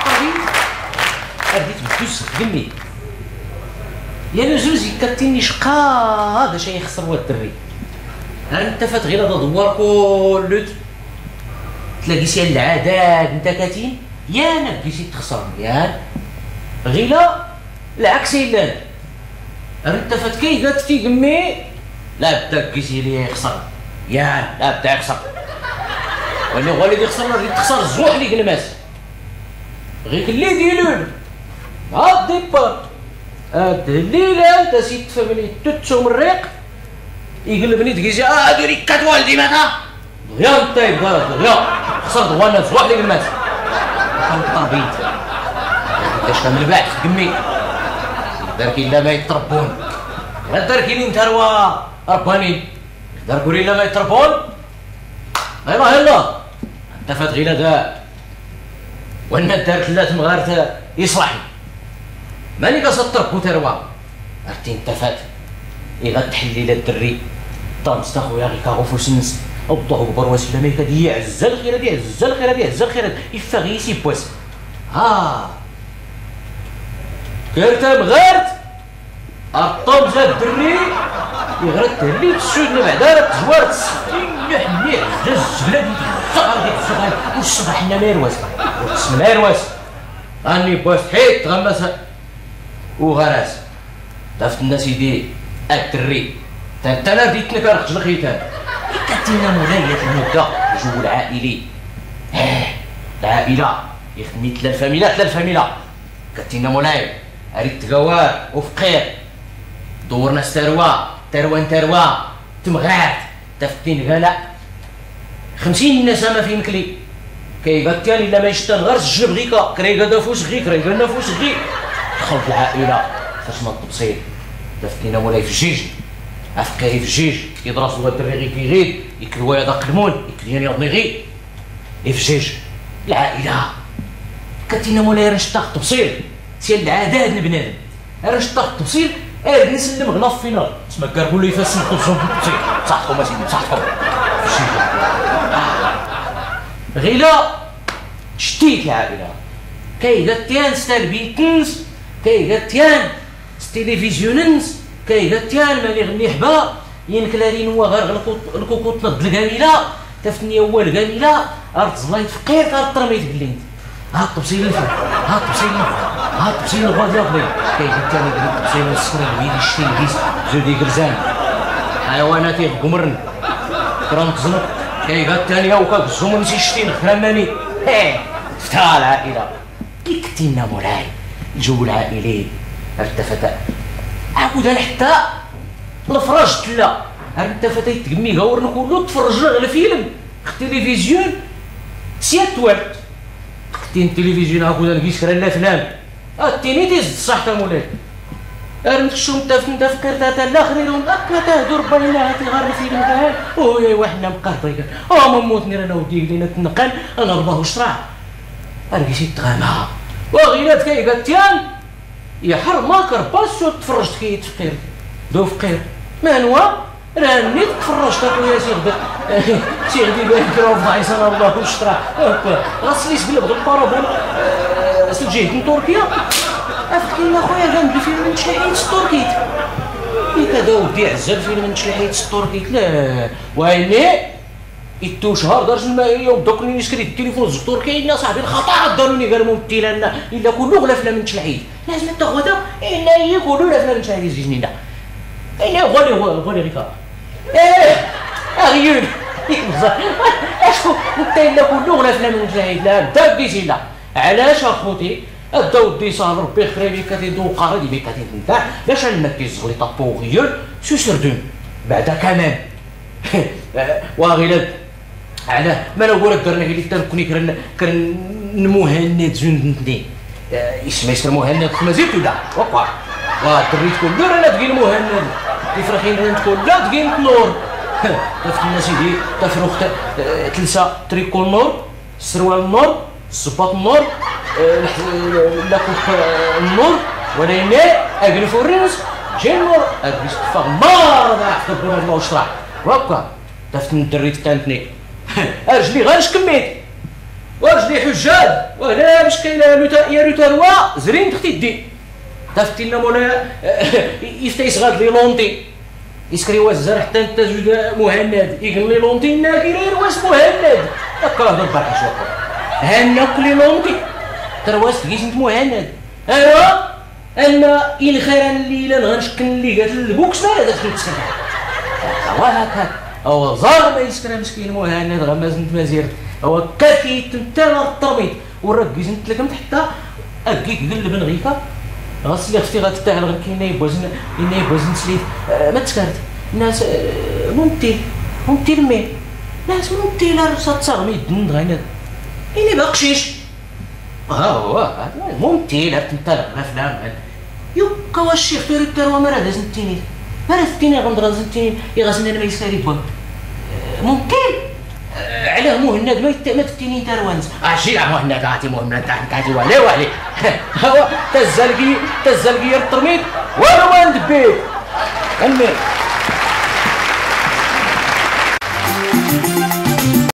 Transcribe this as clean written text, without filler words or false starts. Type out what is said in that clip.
الطبيب غادي تبدو تخدمي يا نزوزي كتيني شقا باش يخسر هو الدري. انت فات غير هذا دوار كله تلاقي سي العداد انت كاتين يا انا بديتي تخسر يا غيلا العكس الا انت فات كي قالت تيقمي لا بدا كيسي لي يخسر يا لا بدا يخسر ولا هو اللي يخسر غادي تخسر الزوح اللي كلمات غير اللي ديالون هاد ديبار هاد الليلة انت سيت فمني تتسوم الريق يقلبني تكيجي ديري كتوالدي ماذا دغيا انت يبقى دغيا خسر دغوانا زوح اللي كلمات التربيت اش من بعد تقمي دارك الا ما يتربون غير دارك اللي انت روا رباني دارك الا ما يتربون يلا يلا انت فات غير هذا وان دارت لا تمغارت يصلح مالي كتربو تروا عرفتي انت فات الا تحلي للدري طامس خويا غير كاغوفو سنس الله اكبر وسلامي كدي يعز الخير هادي يعز الخير هادي يعز الخير يفا غير بواس ها كرتا مغارت الطوم جا الدري يغرت اللي تسود بعدا راه تزوار تسخين حني عز الزبله ديال الصغر ديال الصغر والصباح حنا ما يرواس والسم ما يرواس راني بواس حيت تغمس وغراس دافت الناس يدي الدري تا انا بديت نكرخ الخيتان كتينا مولاي المدة الجو العائلي العائلة يخدمي تلا الفاميلا تلا الفاميلا كتينا مولاي اريد تقوار وفقير دورنا الثروة تروان تروا تمغات تفتين غلا 50 نسمه في مكلي كيبقى الا ما يشتغل غير الجنب غيكا كريكا دافوس غي كريكا نافوس غي دخلت العائلة فاش ما التبصيل تفتينا مولاي في الجيج افقيري في الجيج يدرس هو الدري غي كيغيد يكلوا يا داك المون يكليان يضني غي في الجيج العائلة كتينا مولاي راه التبصيل سيال العادات البنادم راه التبصيل نسلم غلا في فينال تسمى كاركو اللي فاس نقصهم في التبصيل صحتكم اسيدي صحتكم غيلا شتيت العائلة كاي غاتيان ستالبيتنس كاي غاتيان ستيليفيزيوننس كاي غاتيان مالي غني حبا ينكلارين هو غير الكوكوط نض الكاميله تفتني هو الكاميله ارض زلايت فقير تاع الترميت بالليل ها التبصيل الفوق ها التبصيل الفوق ها التبصيل الفوق ديال الضيف كاين الثاني ديال التبصيل السكري الويدي الشتي الكيس زودي كرزان حيوانات يغمرن كرام تزنق كاين الثانية وكاك نسي الشتي خرماني فتها العائلة كي كتينا مولاي الجو العائلي ارتفت عاود حتى الفراج تلا ارتفت يتقمي غاور كله تفرج على فيلم التلفزيون سيات توالت كتين التلفزيون هاكو نلقيش كرا الافلام التيني تيزد صح تا مولاي ارنكشو انت في فكرت تا الاخرين اكا تهدر ربنا هاتي غير الفيلم تاعي ويا وحنا مقهطيك ما موتني رانا ودي لينا تنقل انا رباه وشرع اركيسي تغامى وغيلات كي قالتيان يا حرماك رباس تفرجت كي تفقير دو فقير ما هو راني تفرجت اخويا سي غدا سي غدي باين كرا فضعي سنة الله وشرع غسلي سقلب غير البارابول سجهت تركيا افكينا خويا كان الفيلم من تشلحيت تركيت كذا ودي عزا الفيلم من تشلحيت تركيت لا ويني يتو شهر درج المائية ودوك اللي نشري التليفون زوج تركي الا صاحبي الخطا داروني قال ممثل انا الا كله غلا فلان من تشلحيت لازم انت غدا الا هي كله لا فلان من تشلحيت زينينا الا غالي غالي غيكا ايه اغيول اشكو انت الا كله غلا فلان من تشلحيت لا دا بديتي لا علاش اخوتي الداو دي صار ربي خريبي كتيدو قاري بي كتنتاع باش ما كيزغلي طابو غيول سوسردون بعدا كمان واغيلا علاه ما لو ولا درنا اللي تنكوني كرن كرن مهند زندني اسمه يسر مهند مازلت ولا وقع ودريت كل رانا تقيل مهند تفرخين رانا تقول لا تقيل نور تفتنا سيدي تفرخ تلسى تريكو النور السروال النور الصباط النور لا كوب النور ولكن اجلفو الرنس جاي النور اجلس تفاغ مرة حتى الله وشرع وكا تفتن الدريت تانتني ارجلي غير كميت ورجلي حجاج وهنا مش كاينه يا روتاروا زرين تختي دي تفتي لنا مولا يفتيس غاد لي لونتي يسكري وزر حتى انت جوج مهند يقول لي لونتي ناكير واس مهند هكا هضر برك شوف هنا كلي لونتي ترواس تجيش انت مهند ايوا اما ان خيرا الليلة غنشكل اللي قالت البوكس ما هذا تسكر هو هكاك هو زار ما يسكر مسكين مهند غمازنت مازير هو كافي تمتال الترميط وركز انت لكم حتى اكيك قلب نغيكا غسلي اختي غتتاهل غير كاين يبوزن يبوزن سليت ما تسكرت الناس ممثل ممثل مي ناس ممثل راه تصاغمي دند غينا إني بقشيش ها هو ممثل تمتال الافلام يوكا واش الشيخ توري التروه ما راه زنتيني ما راه ستيني غندرا زنتيني يغسلنا ما يسالي با ممثل علاه مهند ما تتيني تروانس عشي مهند عاتي مهند عاتي ولا وعلي هو تزلقي تزلقي الترميط والو ما ندبيت كمل.